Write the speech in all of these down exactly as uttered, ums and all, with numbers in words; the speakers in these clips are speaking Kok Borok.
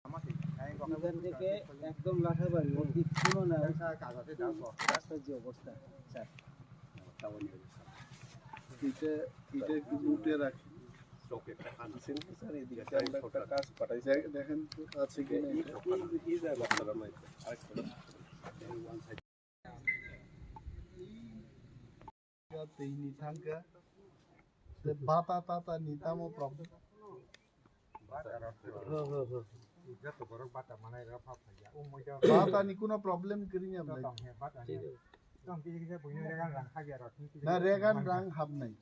এখান থেকে একদম লাখাবাড়ি অব্দি কোনো না, রাস্তার যে অবস্থা, স্যার। এটা, এটা একটু নোটে রাখি। স্যার, এদিকে আমরা একটা কাজ পাঠাই, যাই দেখেন তো আছে কি না এটা। Tei ni thangkha. Te bata tata ni tamo problem. Bata ni kuno problem kwrwi ya bwlai. Na regan rang habnai.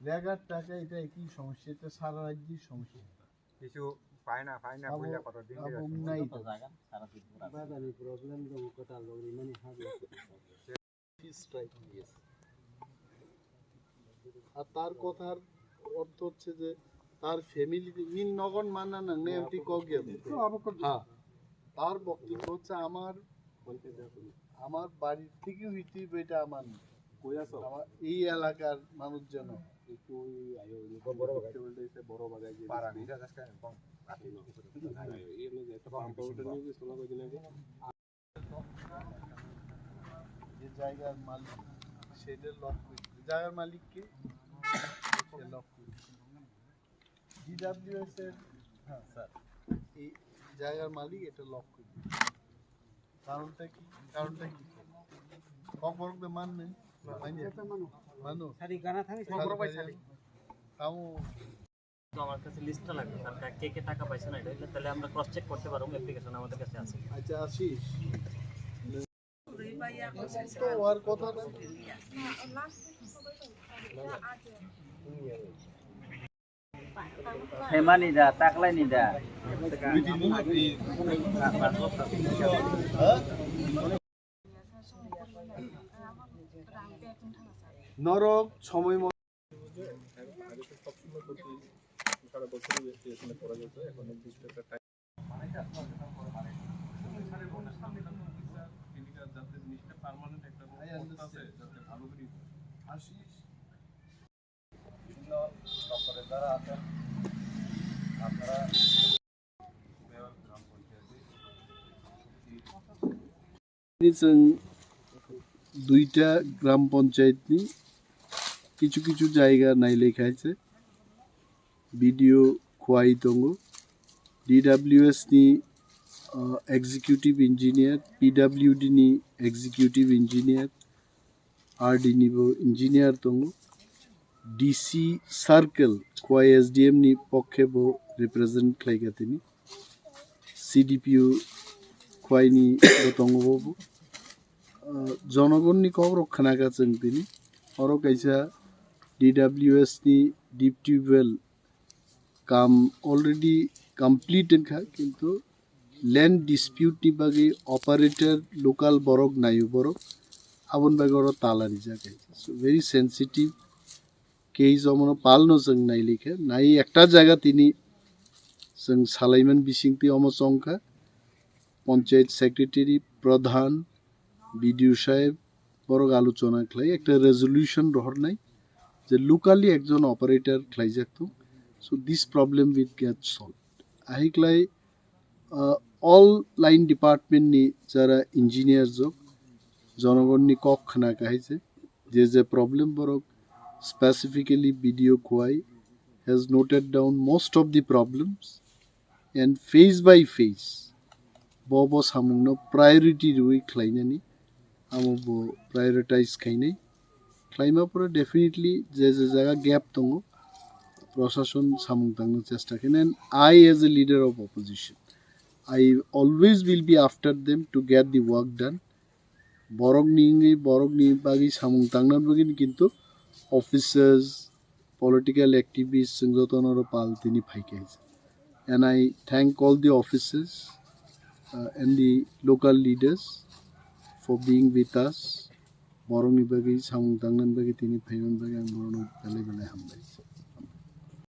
Regan taka eta eki somosya, eta sara rajyir somosya. Kichu paina, paina, abo, puila koto din abo nai to. Bata ni problem dong, kwtal rok rimani habya. Peace strike. আর তার কথার অর্থ হচ্ছে যে তার ফ্যামিলি নি নগন মানা নাং নে এমটি কক গেল। হ্যাঁ, তার বক্তব্য হচ্ছে আমার, আমার বাড়ির থেকে হইতে হইবে, এটা আমার না। আমার এই এলাকার মানুষ যেন বড় বাগাই যে যে জায়গার মালিক, সেটা লক করবে। জায়গার মালিক কে? সে লক করবে। ডিডাব্লিউএস এর, হ্যাঁ স্যার, এই জায়গার মালিক এটা লক করবে। কারণটা কি? কারণটা কি? ককবরক বে মান নেই? মানে, মানু। Sari gana thani, sari. Kok borok bai sari. Tamu. তো আমার কাছে লিস্টটা লাগবে স্যার, তা কে কে টাকা পাইছে না, এটা হইলে তাহলে আমরা ক্রস চেক করতে পারবো, অ্যাপ্লিকেশন আমাদের কাছে আছে। আচ্ছা, আশিস। তো আর কথা না। Hemani da, taklai ni da. Norok somoi mo- বিভিন্ন দপ্তরে যারা আছেন, আপনারা গ্রাম পঞ্চায়েতে Chwng duita gram panchayat ni kichu kichu jaiga nailai khaise. B D O Khwai tongo, D W S ni, uh, executive engineer, P W D ni executive engineer, R D ni bo engineer tongo, D C circle Khwai S D M ni pokhe bo represent khlaikha tini, C D P O Khwai ni bo tongo bo. Ah, jonogonni kokrok khnakha chwng tini, oro kaisa D W S ni deep tubewell kam already complete wngkha, kintu land dispute ni bagwi operator local borok naio borok, aboni bagwi oro tala rijak hai. So very sensitive case, omono palno chwng nailikha, nai ekta jaga tini chwng salaiman bisingtwi omo chongkha, panchayat secretary, pradhan, B D O saheb, borok alochona khlai ekta resolution rohornai je locally ekjon operator khlaijak thung. So this problem will get solved. Ahiklai, uh, all line department ni jara engineer jok, jonogonni kok khna kahai je, je je problem borok specifically B D O Khwai has noted down most of the problems and phase by phase bo bo samungno priority rwi khlainani amo bo prioritize khainai. Khlaima pore definitely je je jaga gap tongo, proshashon samung tangna chesta khainai. And I as a leader of opposition, I always will be after them to get the work done. Borok ni wngwi, borok ni bagwi samung tangna bagwi kintu officers, political activists, chwng jotono oro pal tini phaikha. And I thank all the officers, uh, and the local leaders for being with us. Borok ni bagwi samung tangna bagwi tini phaimani bagwi ang borokno belai belai hambai.